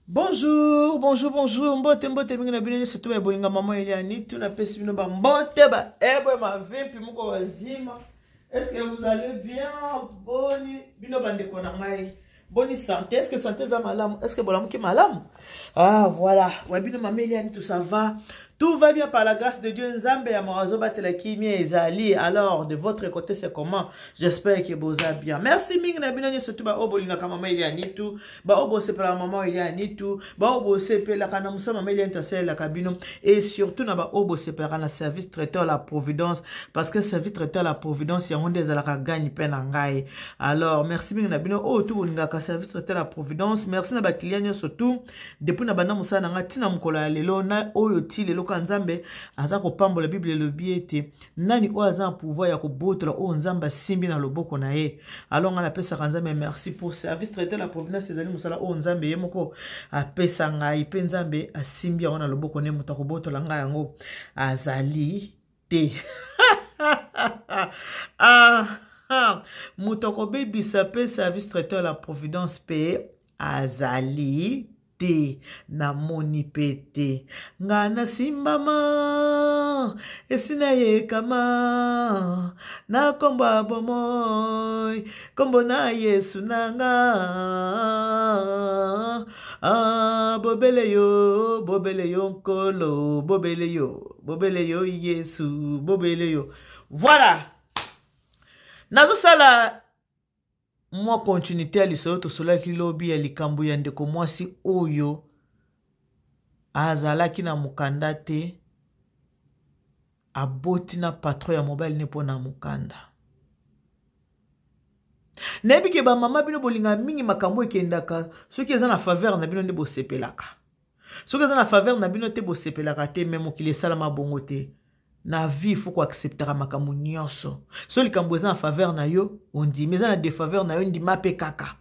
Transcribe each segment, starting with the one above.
Bonjour, bonjour, bonjour. Mbote, mbote, mingi na bino nyonso to bolinga maman Eliani, tout na pesi bino ba mbote ba ebwe ma vimpi moko wazima. Est-ce que vous allez bien? Boni bino bandeko na ngai. Boni santé, est-ce que santé za malamu? Est-ce que bolamuki malamu? Ah voilà, wa bino maman Eliani tout ça va. Tout va bien par la grâce de Dieu. Nzambe ya mawazo batela kimia ezali. Alors, de votre côté, c'est comment? J'espère que boza bien. Merci mingi na bino nyonso tout ba oyo bolingaka mama Eliani tout. Ba oyo bosepelaka mama Eliani tout. Ba oyo bosepelaka na mosala mama Eliani asalelaka bino. Et surtout na ba oyo bosepelaka na service traiteur la Providence. Parce que service traiteur la Providence yango nde ezalaka gagne pe na ngai. Alors, merci mingi na bino oyo tout bolingaka service traiteur la Providence. Merci na ba clients nyonso tout. Depuis na banda mosala na ngai tina mokolo ya lelo na oyo ti lelo ka Nzambe aza kopambola. Bible elobi ete nani oyo aza na pouvoir ya kobotola oyo Nzambe asimbi na loboko na ye. Alors ngai napesaka Nzambe merci pour service traiteur la Providence. Ezali mosala oyo Nzambe ye moko apesa ngai, mpe Nzambe asimbi yango na loboko ne, moto akobotola ngai yango azali te. Ah, ah. Moto akobebisa mpe service traiteur la Providence mpe azali te, namoni mpe te. Nga nasimbama esi nayekama na nkombo ya bomoi, nkombo na Yesu na nga. Ah, bobele yo, bobele yo Nkolo, bobele yo, bobele yo Yesu, bobele yo. Voilà, nazosala mwa continuité ya lisolo tosolaki lobi ya likambo ya ndeko mwasi oyo azalaki na mokanda te, aboti na patron ya mobali ne mpo na mokanda. Nayebi ke bamama bino bolinga mingi makambo ekendaka soki eza na faveur na bino nde bosepelaka, soki eza na faveur na bino te bosepelaka te. Me mokili esalama bongo te. Na vie faut koacceptaka makambo nyonso. So likambo eza na faveur na yo ondimi, eza na défaveur na yo ndima mpe kaka.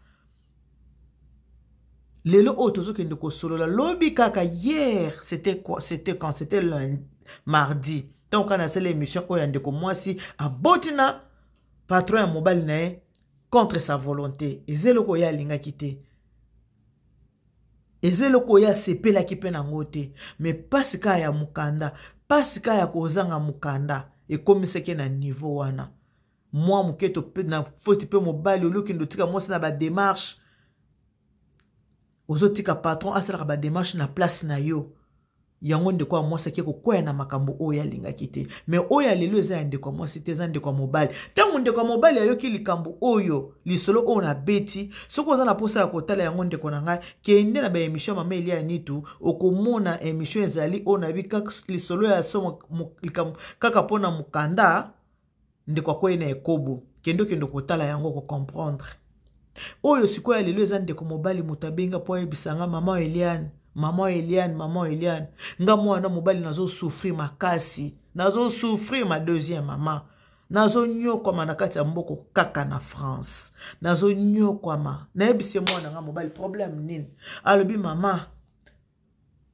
Lelo oyo tozokende kosolola lobi kaka, hier c'était quoi? C'était quand? C'était lundi, mardi, ntango kaka nasala émission oyo ya ndeko mwasi aboti na patron ya mobali na ye contre sa volonté. Eza eloko oyo alingaki te, eza eloko oyo asepelaki mpe nango te, me mpasi kaka ya mokanda, mpasi kaka ya kozanga mokanda ekomisaki na niveau wana. Mwa moke to na foti mpe mobali olokende otika mwasi na bademarche, ozotika patron asalaka bademarche na place na yo. Yango ndeko ya mwasi ake kokwea na makambo oyo alingaki te. Me oyo ya lelo eza ya ndeko ya mwasi te, eza ndeko ya mobali. Ntango ndeko ya mobali ayoki likambo oyo, lisolo oyo nabeti, soki oza na mposa ya kotala yango ndeko na ngai, kende na baemission ya mama Elia Nitu, okomona emission ezali oyo nayebi kaka lisolo ya somo likambo kaka mpo na mokanda ndeko akwei na ekobo. Kende okende kotala yango, okocomprendre. Oyo sikoyo ya lelo eza ndeko mobali moto abenga mpo ayebisa nga, mama Eliane, mama Eliane, mama Eliane, nga mwana mobali nazosouffrir makasi, nazosouffrir ma deuxième mama, nazonyokwama na kati ya mboko kaka na France, nazonyokwama. Nayebisi mwana nga mobali problème nini? Alobi mama,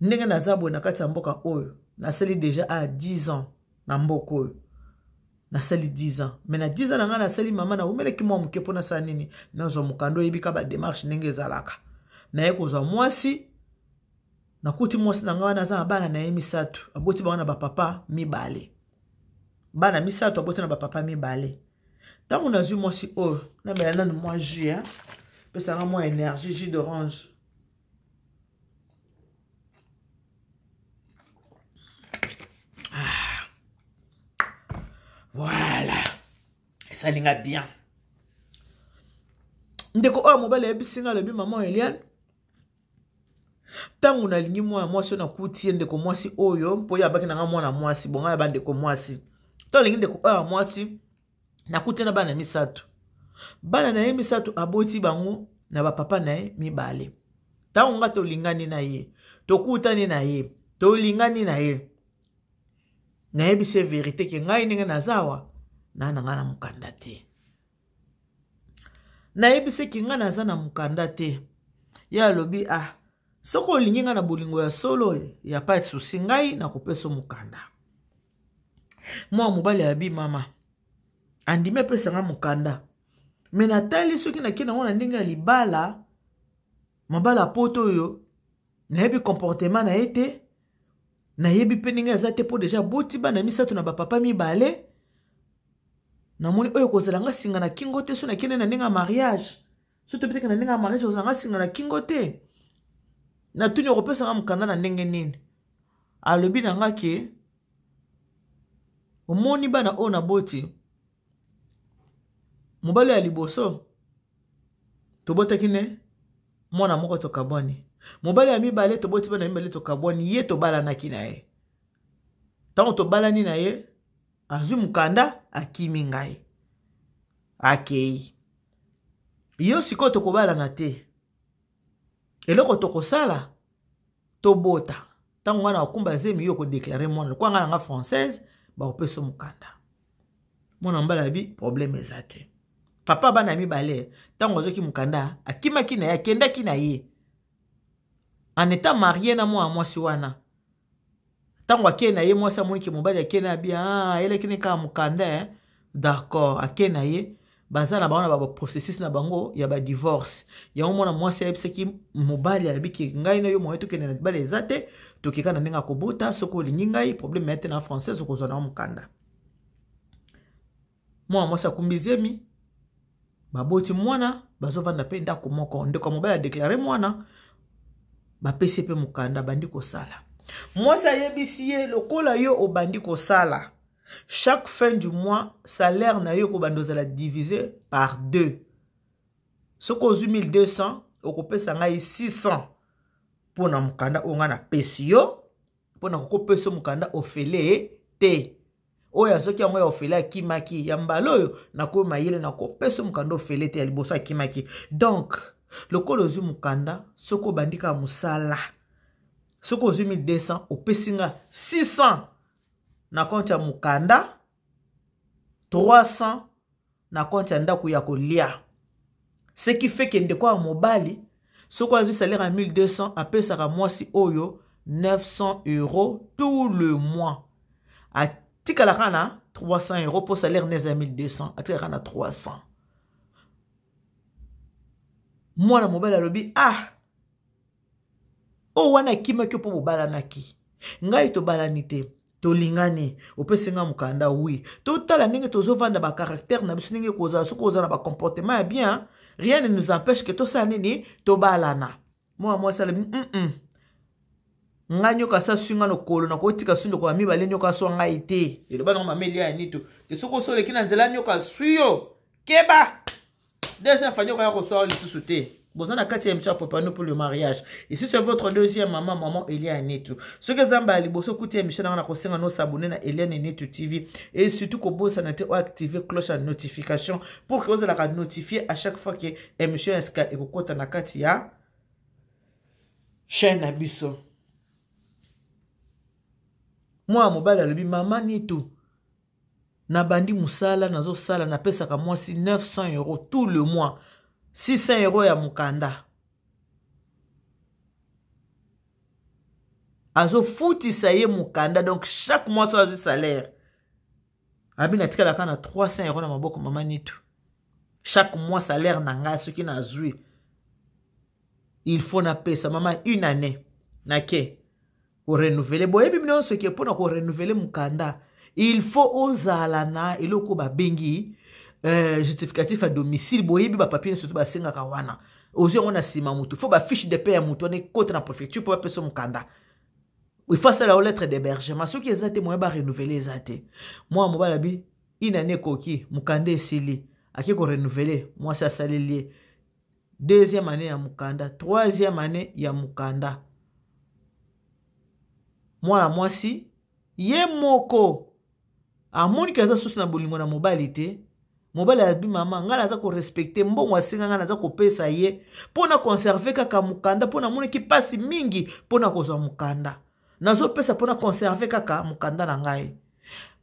ndenge naza boye na kati ya mboka oyo, nasali déjà a 10 ans na mboka oyo, nasali 10 ans, me na 10 ans na ngai nasali mama, nawumelaki mwa moke mpo nasala nini, nazwa mokanda. Oyebi ka bademarche ndenge ezalaka. Naye kozwa mwasi, nakuti mwasi na ngai wana aza na bana na ye misato, aboti bango na bapapa mibale, bana misato aboti na bapapa mibale. Ntango nazwi mwasi oyo, namela nanu mwa jus, pesanga mwa énergie, jus d'orange. Ah. Voilà, esalinga bien. Ndeko oyo mobali ayebisi nga, alobi mama Eliane, ntango nalingi mwana mwasi oyo, nakuti ye ndeko mwasi oyo, mpo ye abaki nanga mwana mwasi bonga ya bandeko mwasi. Ntango alingi ndeko oyo ya mwasi, nakuti na bana misato, bana na ye misato aboti bango na bapapa na ye mibale. Ntango nga tolingani na ye, tokutani na ye, tolingani na ye, nayebisi ye verité ke ngai ndenge naza awa, naa na ngai na mokanda te. Nayebisi ke ngai naza na mokanda te. Ye alobi, ah, soki olingi ngai na bolingo ya solo, ya pas de souci, ngai nakopesa mokanda. Mwa mobali abi, mama, andimi apesanga mokanda, me natali soki nakei nango na ndenge ya libala, mabala poto oyo. Nayebi comportement na ye te, nayebi mpe ndenge aza te, mpo deja aboti bana misato na bapapa mibale. Namoni oyo kozala nga singa na kingo te. So nakende na ndenge ya mariage, so tobeteke na ndenge ya mariage, kozala nga singa na kingo te. Natuni, okopesa nga mokanda na ndenge nini? Alobi na nga ke omoni bana oyo naboti, mobali ya liboso tobotaki ne mwana moko, tokabwani. Mobali ya mibale toboti bana mibale, tokabwani. Ye tobalanaki na ye, ntango tobalani na ye, azwi mokanda, akimi ngai, akei. Yo sikoyo tokobalana te. Eloko tokosala, tobota. Ntango ngai na kokumba zemi, yo kodeklare mwana lokola ngai na nga française, bakopesa mokanda. Mwana mobali abi problème eza te. Papa bana mibale, ntango azwaki mokanda, akimaki na ye, akendaki na ye en état marié na mwana mwasi wana. Ntango akei na ye, mwasi amoniki mobali akei na abi, ah, ayelaki ne kaka mokanda, eh? D'accord, akei na ye. Baza na bango na baprocessus na bango ya badivorce. Yango mwana mwasi ayebisaki mobali, ayebiki ngai na yo moye tokende na libala eza te, tokeka na ndenge akobota. Soki olingi ngai, problème ya te, na française, okozwa na mokanda. Mwana mwasi akumbi zemi, baboti mwana, bazovanda mpe ndako moko. Ndeko ya mobali adeklare mwana, bapesi mpe mokanda, bandi kosala. Mwasi ayebisi ye, lokola yo obandi kosala, chaque fin du mois salaire na yo ekobanda ozala divisé par deux. Soki ozwi 1200, okopesa ngai 600 mpo na mokanda oyo ngai napesi yo, mpo na kokopesa mokanda ofele te. Oyo azwaki yango ya ofele, akimaki. Ya mbala oyo nakomi mayele, nakopesa mokanda ofele te. Ya liboso akimaki. Donc lokola ozwi mokanda, soki obandi kaka mosala, soki ozwi 1200, opesi nga 600 na konte ya mokanda, 300 na konte ya ndako ya kolia. Ce qui fait ke ndeko ya mobali, soki azwi salaire ya 1200, apesaka mwasi oyo 900 € tout le mois. Atikalaka na 300 €, mpo salaire ne eza 1200, atikalaka na 300. Mwana mobali alobi, ah, oyo wana akimaki mpo bobalanaki, ngai tobalani te, tolingani, opesi nga mokanda, oui, totala ndenge tozovanda, bacaractère na biso ndenge kozala. Soki oza na bacomportement ya bien, rien ne nous empêche ke tosala nini, tobalana. Mwana mwasi alobi, Ngai nyoka asa swi nga lokolo, nakotika swi ndeko ya mibale, nyoka aswa ngai te. Eloba nango mama Elia ya nito te, soki osoleki na nzela, nyoka swi yo, keba, deuxième fois nyoka ya koswa lisusu te. Boza na kati ya émission ya Préparons pour le mariage. Ici c'est votre deuxième maman, maman Elia Netu. Soki eza mbala liboso okuti émission nanga, na kosenga no s'abonner na Eliane Netu TV et surtout kobosana te oactiver cloche ya notification pour que ozalaka notifié à chaque fois que émission ya sika ekokota na kati ya chaîne na biso. Mwana mobali alobi, mama Nitu, nabandi mosala, nazosala, napesaka mwasi 900 € tout le mois, 600 € ya mokanda, azofutisa ye mokanda. Donc chaque mois so azwi salaire, abi natikalaka na 300 € na maboko. Mama Nitu, chaque mois salaire na ngai soki nazwi, il faut napesa mama. Une année nake korenouveler. Boyebi bino nyonso ke mpona korenouveler mokanda, il faut ozala na eloko babengi justificatif ya domicile. Boyebi bapapier nyonso to basengaka wana, ozwi yango na nsima motu, faut bafiche de paie ya motu wana ekota na préfecture mpo bapesa mokanda. Il faut asala yo lettre d'hébergement. Soki eza te, moyen barenouveler eza te. Mwana mobali abi, une année ekoki, mokanda esili, ake korenouveler, mwasi asaleli ye deuxième année ya mokanda, troisième année ya mokanda. Mwana mwasi ye moko amoniki aza susu na bolingo na mobali te. Mobali abi, mama, ngai naza korespecter mbongo asenga ngai, naza kopesa ye mpo na conserver kaka mokanda, mpo namoniki mpasi mingi mpo na kozwa mokanda, nazopesa mpo na conserver kaka mokanda na ngai.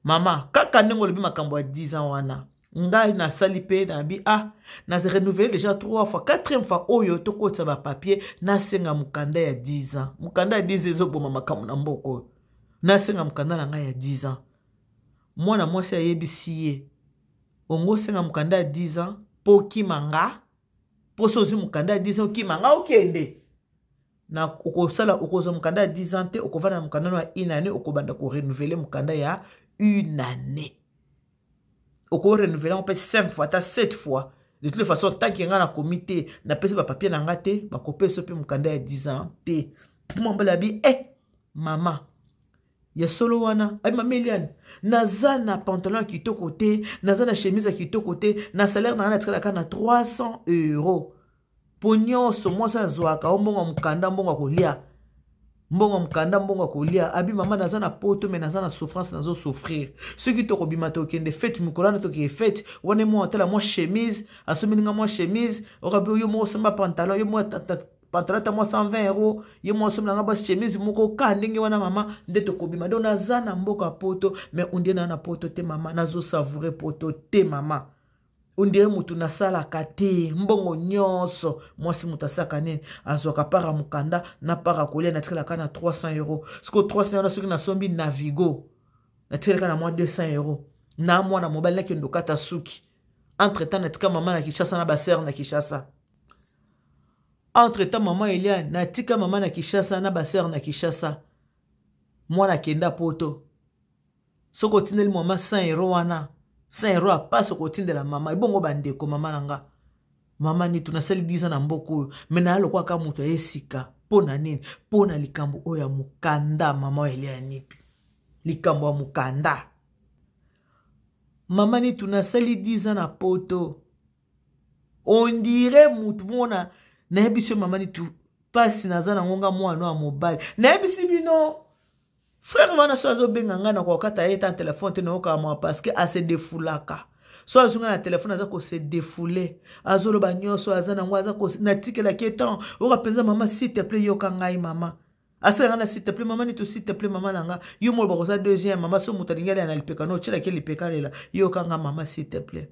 Mama, kaka ndenge olobi makambo ya 10 ans wana, ngai nasali mpe nabi, ah, na renouveler déjà trois fois, quatrième fois oyo tokotisa bapapier, nasenga mokanda ya 10 ans. Mokanda ya 10 ans ezoboma makambo na mboka oyo. Nasenga mokanda na ngai ya 10 ans. Mwana mwasi ayebisi ye, ongo osenga mokanda ya 10 ans mpo okima nga? Mpo so ozwi mokanda ya 10 ans, okima nga, okende. Na okosala, okozwa mokanda ya 10 ans te, okovanda na mokanda no ya une année, okobanda korenouveler mokanda ya une année. Okorenouveler yango mpe 5 fois, ata 7 fois. De toute façon, tant que ngai nakomi te, napesi bapapier na ngai te, bakopesa mpe mokanda ya 10 ans te. Mwa mobali abi eh, mama ya solo wana. Abi, mama Eliane, naza na pantalon ya kitoko te, naza na chemise ya kitoko te, na salaire na ngai natikalaka na 300 euro, mpo nyonso mwasi azwaka o mbongo ya mokanda, mbongo ya kolia, mbongo ya mokanda, mbongo ya kolia. Abi, mama, naza na poto, mais naza na souffrance, nazosouffrir. Soki tokobima, tokende fête, mikolo wana tokende fête wana, mwa otala mwa chemise, asombelinga mwa chemise. Okabi yo moko osomba pantalon, yo mwa pantalon ata mwa 120 euro, ye mwa osombelanga ba chemise moko ka ndenge wana. Mama, nde tokobima. Donc naza na mboka poto, mais on dirait na na poto te. Mama, nazosavourer poto te. Mama, on dirait motu nasalaka te. Mbongo nyonso mwasi moto asalaka nini, azwaka para mokanda na para kolia, natikalaka na 300 euro. Siko 300 wana, soki nasombi Navigo, natikalaka na mwa 200 euro. Na mwana mobali, nakende okata suki. Entre temps, natika mama na Kinshasa na basœur na Kinshasa. Entre temps, mama Eliane, natika mama na Kinshasa na basœur na Kinshasa. Mwana akenda poto. Soki otindeli mama 100 euro wana, 100 euro apasi okotindela mama ebongo. Bandeko, mama na nga, mama Nitu, nasali 10 ans na mboka oyo, mais naya lokola kaka moto aye sika. Mpo na nini? Mpo na likambo oyo ya mokanda. Mama oyo Elia Nitu, likambo ya mokanda. Mama Nitu, nasali 10 ans na poto, on dirait mutu mona. Nayebisi yo, mama Nitu, mpasi naza nango nga mwana ya mobali. Nayebisi bino, frère wana, so azobenga ngai, na kokata ye ta telefone te. Nayokaka mwa parce que ase défoulaka. So azwi ngai na telefone, aza kose défouler, azoloba nyonso aza nango, aza natikelaki etan oyoka mpenza. Mama, s'il te plaît, yoka ngai. Mama asala ngai na s'il te plaît, mama Nito, s'il te plaît, mama na nga, yo molo bakoza deuxième. Mama, so moto alingi alela na lipeka, no otielaki lipeka, lela, yoka nga, mama, s'il te plaît.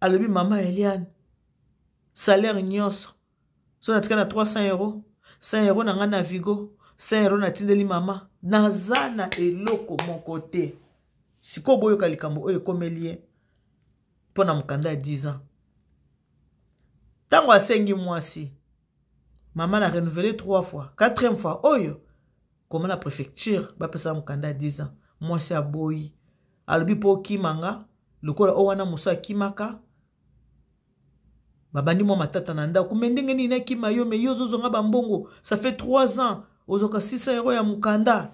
Alobi, mama Eliane, salaire nyonso, so natika na 300 euro, 100 euro na ngai na Vigo, 100 euro natindeli mama, naza na eloko moko te. Sikoyo boyoka likambo oyo ekomeli ye mpo na mokanda ya 10 ans. Ntango asengi mwasi, mama, na renouveler 3 fois, quatrième fois oyo koma na préfecture, bapesaka mokanda ya 10 ans. Mwasi aboyi, alobi mpo okimanga lokola oyo wana mosu akimaka. Babandi mwa matata na ndako. Mais ndenge nini nakima yo? Mais yo ozozonga bambongo, ça fait 3 ans ozwaka 600 euro ya mokanda.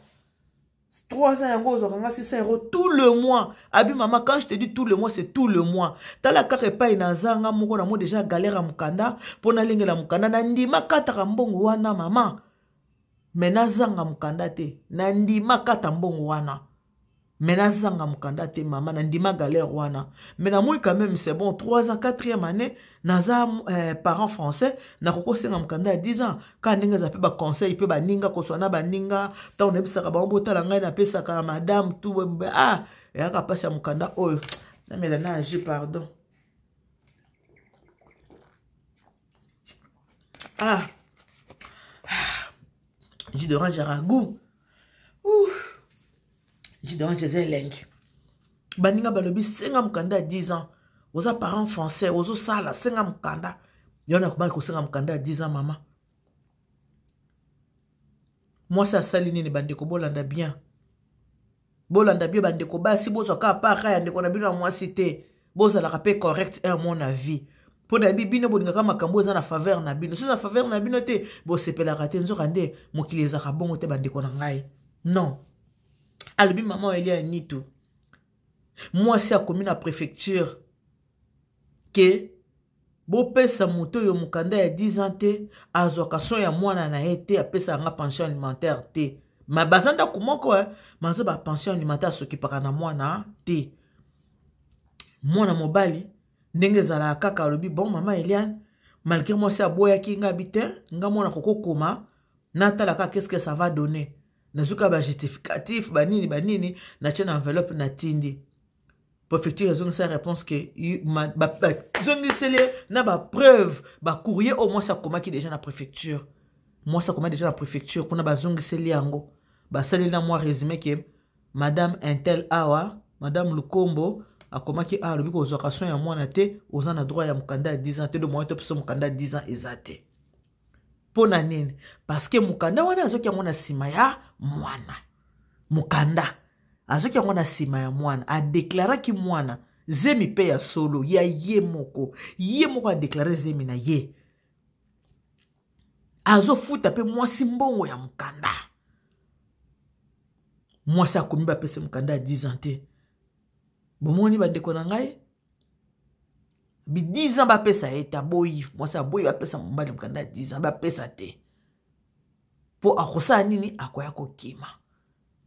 3 ans yango ozwaka nga 600 euros tout le mois. Abi, mama, quand je te dis tout le mois, c'est tout le mois. Tala kaka epai naza nga moko na mo déjà galère ya mokanda mpo nalengela mokanda. Nandima kataka mbongo wana, mama, mais nazanga mokanda te. Nandima kata mbongo wana, mais nazanga mokanda te. Mama, nandima galère wana, mais namoni quand même, c'est bon, 3 ans, 4e année, naza parent français, nakoki kosenga mokanda ya 10 ans kaka ndenge eza. Mpe baconseil mpe baninga, koswa na baninga, ntango nayebisaka bango, botala ngai, napesaka madame tu. Ah, eyaka mpasi ya mokanda oyo. Namela na jus, pardon. Ah, jus d'orange ya ragout, jus d'orange eza elengi. Baninga balobi, senga mokanda ya 10 ans, oza parent français, ozosala, senga mokanda. Yo nakomaki kosenga mokanda ya 10 ans. Mama mwasi asali nini? Bandeko, bolanda bien, bolanda bien. Bandeko basi, bozwa kaka paka ya ndeko na bino ya mwasi te, bozalaka mpe correct à mon avis, mpo na yebi bino bolingaka makambo eza na faveur na bino. So eza na faveur na bino te, bosepelaka te. Nzoka nde mokili ezalaka bongo te, bandeko na ngai. Non, alobi, mama Elia Nitu, mwasi akomi na préfecture ke bopesa moto oyo mokanda ya 10 ans te, azwaka soin ya mwana na ye te, apesaka nga pension alimentaire te. Ma baza ndako moko, mazo bapension alimentaire, asokipaka na mwana te. Mwana mobali, ndenge ezalaka kaka, alobi, bon, mama Eliane, malgré mwasi aboyaki nga, abi te, nga mwana kokokoma, natala kaka qu'est-ce que ça va donner. Nazuka bajustificatif, banini banini, natie na enveloppe, natindi. Préfecture ezongisa réponse ke bazongiseli na bapreuve, bacourrier oyo mwasi akomaki déjà na préfecture. Mwasi akomaki déjà na préfecture kuna, bazongiseli yango, basaleli na mwa résumé ke madame intel awa, madame Lukombo akomaki awa, alobi kozwaka soin ya mwana te, oza na droit ya mokanda ya 10 ans te, do moyen topesa mokanda ya 10 ans eza te. Mpo na nini? Parce que mokanda wana azwaki yango na nsima ya mwana. Mokanda azwaki yango na nsima ya mwana, adeklaraki mwana zemi mpe ya solo ya ye moko. Ye moko adeklare zemi na ye, azofuta mpe mwasi mbongo ya mokanda. Mwasi akomi bapesa mokanda ya 10 ans te. Bomoni bandeko na ngai, bi 10 ans bapesa ye te, aboyi. Mwasi aboyi bapesa mobali mokanda ya 10 ans, bapesa te. Mpo akosala nini? Akoya kokima.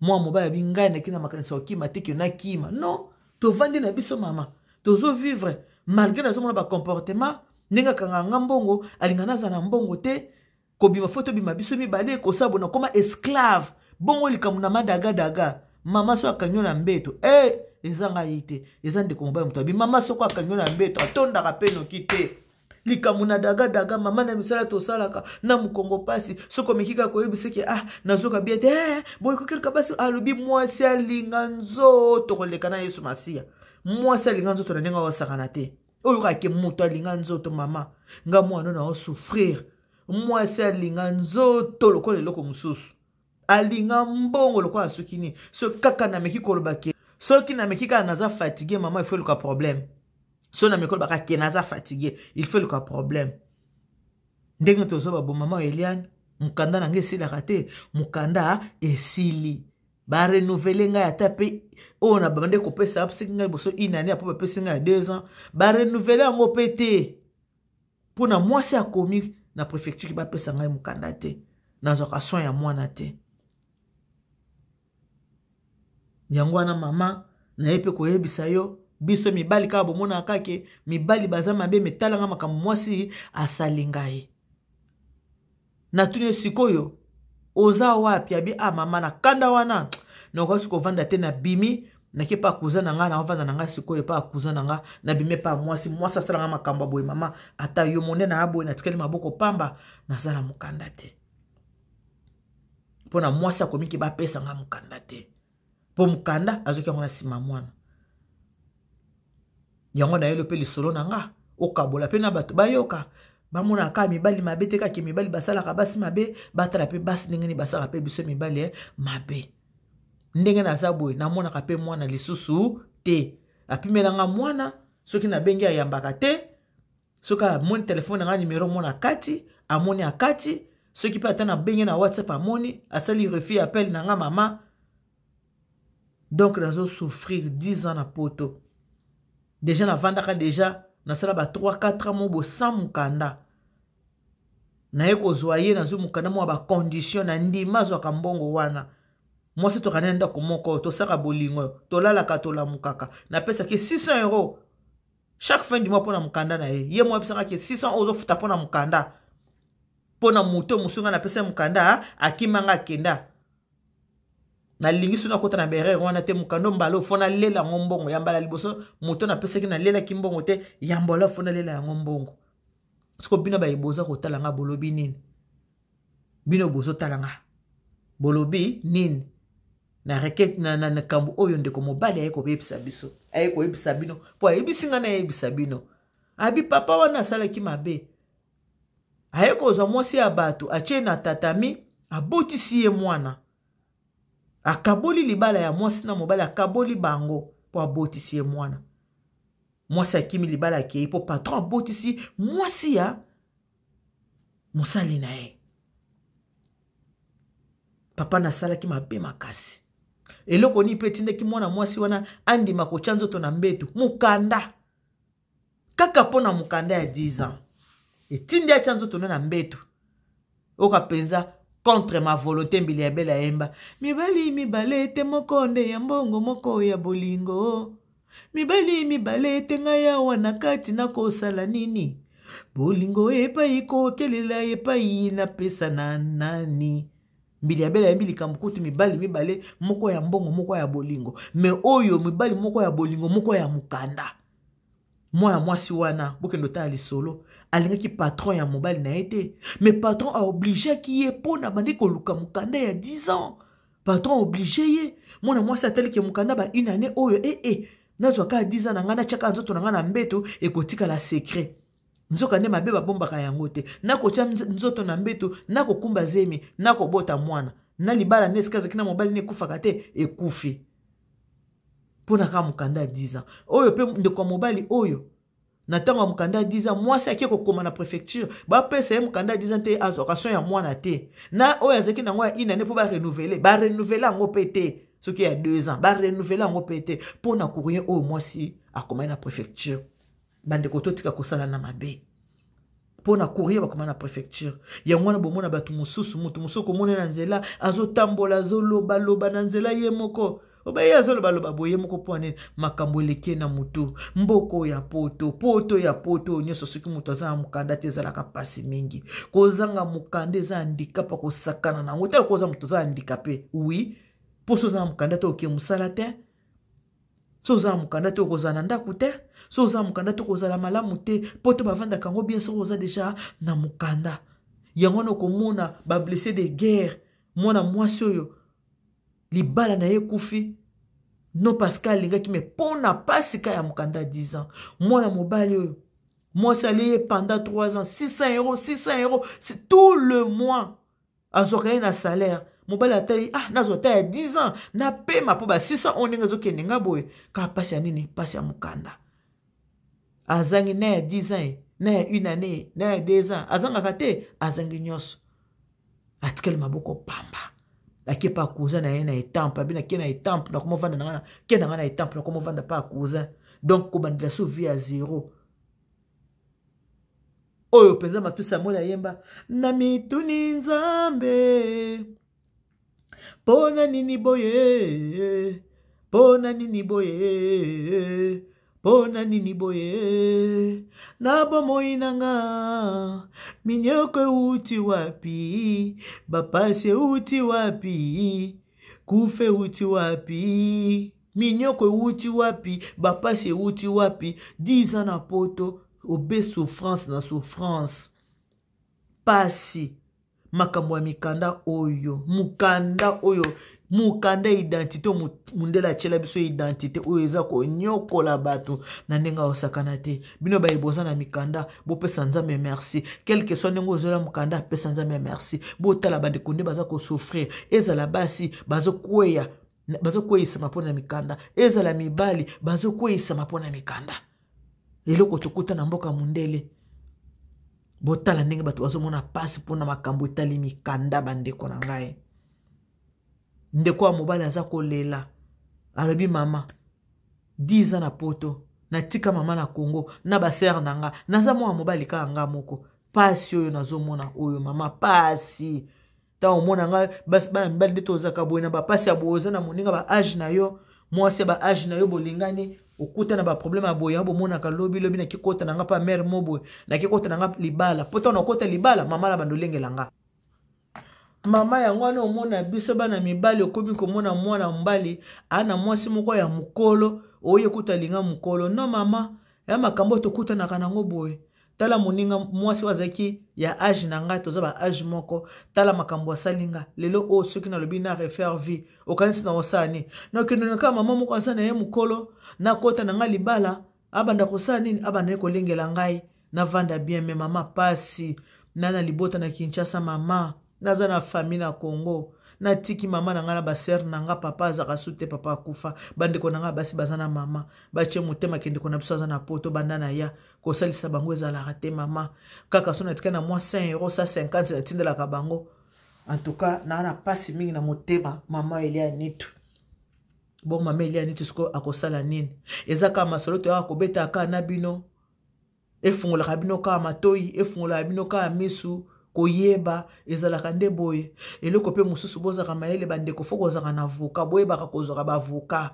Mwa mobali abi ngai naki na makanisi ya kokima te, ke nakima non. Tovandi na biso mama, tozovivre malgré nazomona bacomportement ndenge akanga nga mbongo, alinga naza na mbongo te, kobima fo tobima biso mibale, kosala bona koma esclave. Bongo likambo na madagadaga, mama so akangi yo na mbeto, e eza ngai te, eza ndeko mobali moto abi mama soko akangi yo na mbeto atondaka mpe noki te. Likambo na dagadaga mama, na misala tosalaka na mokongo mpasi, soki omeki kaka koyebisa ke ah nazoka bien te, eh, boye kokelka basi. Alobi mwasi alinga nzoto koleka na Yesu Masiya. Mwasi alinga nzoto na ndenge awasakana te. Oyo kaka ke moto alinga nzoto mama, nga mwana na osouffrir. Mwasi alinga nzoto lokola eloko mosusu, alinga mbongo lokola soki nini. Soki kaka nameki koloba ke, soki nameki kaka naza fatigue mama, il faut eluka problème. So nameki kolobaka ke naza fatigue, il faut eluka problème. Ndenge tozoba bo mama Eliane, mokanda na ngai esilaka te, mokanda esili, barenouvele ngai ata mpe oyo na bande kopesa soki ngai liboso une année, apo bapesi ngai ya 2 ans, barenouvele yango mpe te. Mpo na mwasi akomi na préfecture, bapesa ngai mokanda te, nazwaka soin ya mwana te. Yango wana mama naye mpe koyebisa yo, biso mibali kaka bomonaka kake mibali baza mabe, metalanga makambo mwasi asali ngai. Natuni ye sikoyo oza wapi? Abi ah mama, na kanda wana nakoki kovanda te, nabimi, nake pa cousin na ngai, naovanda na ngai sikoyo pa cousin na ngai. Nabimi pa mwasi, mwasi asalanga makambo ya boye mama, ata yo monene ya boye, natikali maboko pamba, naza na mokanda te. Mpo na mwasi akomiki bapesa ngai mokanda te, mpo mokanda azoki yango na nsima mwana. Yango nayelo mpe lisolo na nga okabola mpe na bato bayoka, bamonaka kaka mibali mabe te, kaka mibali basalaka basi mabe, batala mpe basi ndenge nini basalaka mpe biso mibali mabe. Ndenge naza boye, namonaka mpe mwana lisusu te, apimelanga mwana, soki nabengi ayambaka te, soki amoni telefone na ngai nimero mona kati amoni akati, soki mpe ata nabengi na WhatsApp amoni asali refus appel na nga mama. Donc nazo souffrir 10 ans na poto déjà, navandaka déjà, nasala ba 3 4 ans mobo sans mokanda. Naye kozwa ye, nazwi mokanda mwa bacondition na ndima, azwaka mbongo wana. Mwasi tokani na ndako moko, tosaka bolingo, tolalaka, tolamukaka, napesaki 600 € chaque fin du mois mpo na mokanda na ye. Ye mo ayebisaka ke 600 oyo ozofuta mpo na mokanda, mpo na moto mosu ngai napesa ye mokanda, akimanga, akenda. Nalingi so nakota na berere wana te. Mokanda mbala oyo fo nalela yango mbongo. Ya mbala liboso moto napesaki nalelaki mbongo te, ya mbala fo nalela yango mbongo. Siko bino baye boza kotala nga, bolobi nini? Bino bozotala nga, bolobi nini na requête na likambo oyo ndeko mobali aye koyebisa biso, aye koyebisa bino? Mpo ayebisi ngai nayebisa bino, abi papa wana asalaki mabe, aye kozwa mwasi ya bato, atie na tatami, abotisi ye mwana, akaboli libala ya mwasi na mobali, akaboli bango mpo abotisi ye mwana. Mwasi akimi libala, akei mpo patron abotisi mwasi ya mosali na ye. Papa nasalaki mabe makasi. Eloko nini mpe etindaki mwana mwasi wana andima kotya nzoto na mbeto? Mokanda kaka, mpo na mokanda ya 10 ans etindi atya nzoto nde na mbeto. Oka mpenza contre ma volonté. Mbili ya bele ayemba mibali mibale te, moko nde ya mbongo, moko ya bolingo. Mibali mibale te, ngai awa na kati nakosala nini? Bolingo epai kokelela, epai napesa na nani? Mbili ya bele ayembi likambo kutu mibali mibale, moko ya mbongo, moko ya bolingo. Me oyo mibali moko ya bolingo, moko ya mokanda. Mwana mwasi wana, bokende otala lisolo, alingaki patron ya mobali na ye te, mais patron aobligeaki ye mpo na bandi koluka mokanda ya 10 ans. Patron oblige ye. Mwana mwasi ataliki mokanda ba une année oyo, ee eh, nazwa kaka 10 ans na ngai, natiaka nzoto na ngai na mbeto, ekotikala secret. Nzoka nde mabe babombaka yango te. Nakotya nzoto na mbeto, nakokumba zemi, nakobota mwana na libala nde esika azalaki na mobali ne ekufaka te, ekufi mpo na kaka mokanda ya 10 ans oyo. Mpe ndeko ya mobali oyo, na ntango ya mokanda ya 10 ans, mwasi ake kokoma na préfecture, bapesa ye mokanda ya 10 ans te, azwaka soin ya mwana te. Na oyo azalaki nango ya inane mpo barenouveler, barenouveler yango mpe te. Soki ya 2 ans, barenouveler yango mpe te, mpo na courrier oyo mwasi akomaki na préfecture. Bandeko, totika kosala na mabe mpo na courrier bakoma na préfecture. Yango wana bomona bato mosusu, moto mosusu komona na nzela, azotambola, azolobaloba na nzela ye moko. Oba ye azolobaloba boye moko mpo nini? Makambo eleki na motu. Mboko ya poto, poto ya poto nyonso, soki moto aza na mokanda te, ezalaka mpasi mingi. Kozanga mokanda eza handicap, kosakana na yango. Tala, koza moto oza handicapé, oui, mpo so oza na mokanda te, oke mosala te. So oza na mokanda te, okozala na ndako te. So oza na mokanda te, okozala malamu te. Mpo to bavandaka yango bien soki oza déjà na mokanda. Yango wana okomona bablessé de guerre. Mwana mwasi oyo, libala na ye ekufi, non parce que alingaki, mais mpo na pasi ka ya mokanda 10 ans. Mwana mobali oyo, mwasi alie ye pendant 3 ans 600 euros, 600 euros tout le mois azwaka ye na salaire. Mobali atali: "Ah, nazwa ata ya 10 ans, napema, mpo ba 600 oyo ndenge ezokende nga boye." Kaka mpasi ya nini? Mpasi ya mokanda. Azangi na ya 10 ans, na ya une année, na ya 2 ans, azangaka te, azangi nyonso, atikali maboko pamba. Ake pa cousin na ye na Étampes. Abi: "Nake na Étampes, nakomovanda na nga, ke na nga na Étampes, nakomovanda pa cousin." Donc kobandela so vie ya zéro. Oyo mpenza matusa moli ayemba na mituni: "Nzambe, mpo na nini boye? Mpo na nini boye? Mpo na nini boye na bomoi na nga? Minyoko euti wapi? Bapasi euti wapi? Kufa euti wapi? Minyoko euti wapi? Bapasi euti wapi?" 10 ans na poto, obe souffrance na souffrance, pasi, makambo ya mikanda oyo, mokanda oyo, mokanda identité. Mundele atiela biso identité oyo eza konyokola bato na ndenge akosakana te. Bino baye boza na mikanda, bopesa Nzambe merci. Quelque soit ndenge ozola mokanda, apesa Nzambe merci. Botala bandeko nde baza kosouffrir, ezala basi bazokweya, bazokweyisama mpo na mikanda, ezala mibali bazokweyisama mpo na mikanda. Eloko tokuta na mboka mundele, botala ndenge bato bazomona mpasi mpona makambo etali mikanda. Bandeko na ngai, ndeko ya mobali aza kolela, alobi: "Mama, 10 ans na poto, natika mama na Congo na basœur na nga, naza mwana mobali kaka nga moko. Pasi oyo nazomona oyo, mama, pasi." Ntango omona nga, bana mibali nde tozalaka boye na bapasi ya boye. Oza na moninga ba âge na yo, mwasi ya ba âge na yo, bolingani, okuta na baproblème ya boye, bomonaka lobi lobi nakikota na nga mpa mare mo boye, nakikota na nga libala, mpo ntango nakota libala, mama na bando olengela nga mama. Yango wana omona biso bana mibali, okomi komona mwana mobali aa na mwasi moko ya mokolo oyo ekuta alinga mokolo. No mama, ya makambo tokutanaka nango boye. Tala moninga mwasi oyo azalaki ya âge na ngai, toza ba âge moko, tala makambo asali nga lelo oyo. Soki nalobi na refaire vie, okanisi na kosala nini? Nakende na kaka mama moko aza na ye mokolo, nakota na ngai libala, abanda kosala nini? Abanda ye kolengela ngai, navanda bien. Mais mama, pasi na libota na Kinshasa, mama, naza na famille na Congo, natiki mama na ngai na basœur na nga. Papa azalaka su te, papa akufa. Bandeko na ngai basi baza na mama, batie motema ke ndeko na biso aza na poto. Banda na ya kosalisa bango ezalaka te, mama. Kaka so natika na mwa 5 euro, 150 natindelaka bango. En tout cas, naa na mpasi mingi na motema, mama Elia Nitu. Bon, mama Elia Nitu sikoyo akosala nini? Eza kaka masolo toyaka kobeta kaka na bino, efungolaka bino kaka matoi, efungolaka bino kaka misu. Koyeba ezalaka nde boye. Eloko mpe mosusu, bozalaka mayele, bandeko, faut kozalaka na avocat. Boyebaka kozwaka baavocat.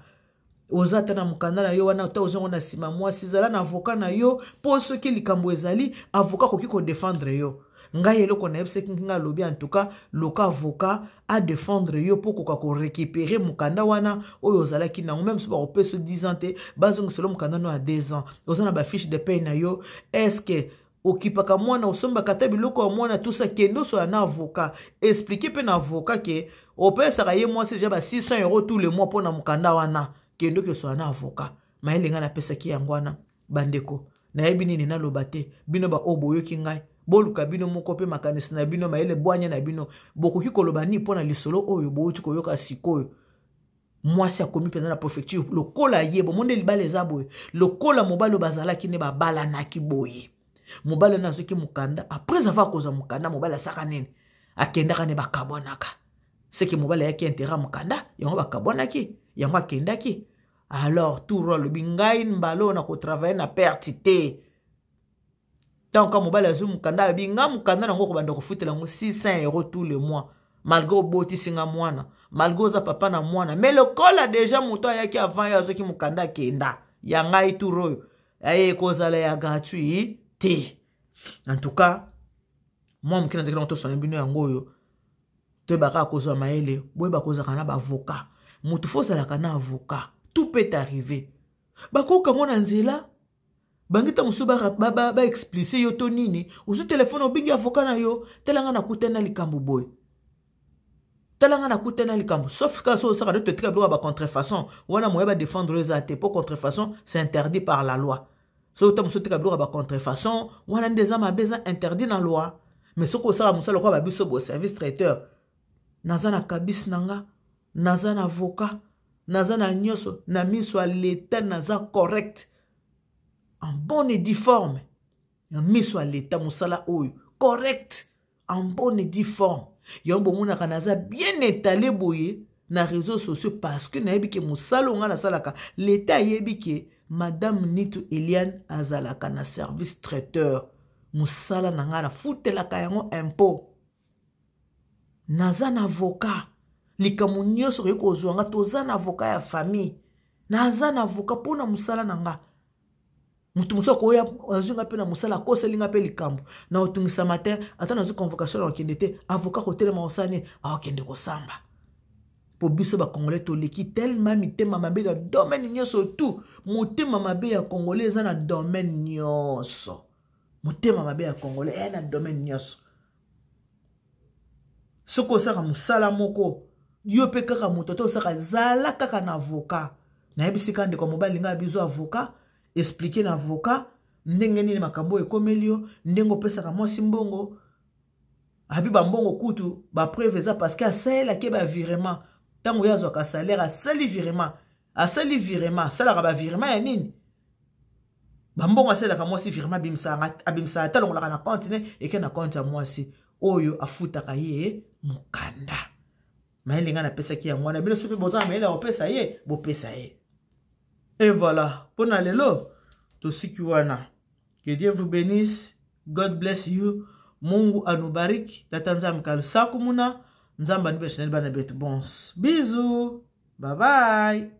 Oza ata na mokanda na yo wana, ata ozongo na nsima mwasi, zala na avocat na yo, mpo soki likambo ezali, avocat akoki kodéfendre yo. Ngai eloko nayebisaki ngai, alobi: "En tout cas, luka avocat adéfendre yo mpo koka korécupérer mokanda wana oyo ozalaki nango." Même so bakopesa 10 ans te, bazongisela mokanda no ya 2 ans. Oza na bafiche de paye na yo, est-ce okipaka mwana, osombaka ata biloko ya mwana, tusa, kende osoya na avocat, explique mpe na avocat ke opesaka ye mwasi déjà ba 600 euros tous les mois mpo na mokanda wana. Kende oki osoya na avocat. Mayele ngai napesaki yango wana, bandeko. Nayebi nini naloba te. Bino baoyo boyoki ngai, boluka bino moko mpe makanisi na bino, mayele, bwanya na bino, bokoki koloba nini mpo na lisolo oyo bowuti koyoka sikoyo? Mwasi akomi mpenza na préfecture lokola ye bomonde libala eza boye, lokola mobali oyo bazalaki nde babalanaki boye. Mobali wana azwaki mokanda. Après avoir kozwa mokanda, mobali asaka nini? Akendaka nde bakabwanaka. Seke mobali ayaki intérêt ya mokanda yango, bakabwanaki yango, akendaki. Alors tour alobi: "Ngai mbala oyo nakotravaille na perte te." Ntango ka mobali azwi mokanda, alobi: "Nga mokanda nango kobanda kofutela yango 600 € tous le mois, malgré obotisi nga mwana, malgré oza papa na mwana, mais lokola déjà moto ayaki avant yo azwaki mokanda, akenda, ya ngai tour oyo aye kozala ya gratuit te." En tout cas, mwa moke nazalaki nango, tosona bino yango oyo. Toyebaka kozwa mayele, boyeba kozalaka na baavocat. Motu fo ozalaka na avocat, tout peut arriver. Bakoka ngo na nzela bangi ntango mosusu baexplice yo to nini. Ozwi telefone, obengi avocat na yo: "Tala, nga nakutani na likambo boye, tala, nga nakutani na likambo." Sauf ka so osaka nde totika biloko ya bacontrefaçon wana, moye badéfendre eza te, mpo contrefaçon, c'est interdit par la loi. Soki ota mosusu otika biloko ya bacontrefaçon wana nde eza mabe, eza interdit na loi. Mais soki osala mosala lokola babiso bo service traiteur, naza na Kbis na nga, naza na avocat, naza na nyonso na miso ya leta, naza correct, en bonne et due forme na miso ya leta. Mosala oyo correct, en bonne et due forme, yango bomonaka naza bien étalé boye na réseaux sociaux, parce que nayebi ke mosala oyo nga nasalaka, leta ayebi ke Madame Nitu Eliane azalaka na service traiteur. Mosala na ngai, nafutelaka yango impôt, naza na avocat. Likambo nyonso koki kozwa nga, toza na avocat ya famille, naza na avocat mpo na mosala na nga. Moto mosusu akoya, azwi nga mpe na mosala, akoseli nga mpe likambo na otungisama te. Ata nazwi convocation, na okende te, avocat kotelema, kosala nini? Akokende kosamba. Mpo biso bacongolais toleki tellement mitema mabe na domaine nyonso tu. Motema mabe ya Congolais eza na domaine nyonso. Motema mabe ya Congolais eya na domaine nyonso. Soki osaka mosala moko, yo mpe kaka moto ata osaka, zala kaka na avocat. Nayebisi kaka ndeko mobali ngai, biso avocat, explique na avocat ndenge nini makambo oyo ekomeli yo, ndenge opesaka mwasi mbongo. Abi bambongo kutu, bapreuve eza, parce que asalelaki bavirement. Ntango ye azwaka salaire, asali virement, asali virement, asalaka bavirement ya nini? Bambongo asalelaka mwasi virement, abimisaka ata, alongolaka na compte ne, eke na compte ya mwasi oyo afutaka ye mokanda. Mayele ngai napesaki yango wana. Bino soki boza na mayele ya kopesa ye, bopesa ye. Et voilà, mpo na lelo tosiki wana. Que Dieu vous bénisse. God bless you. Mungu anubariki. Tata Nzambe kalusaku muna Nzambe anibeshineli bana betu bons. Bisous, bye bye.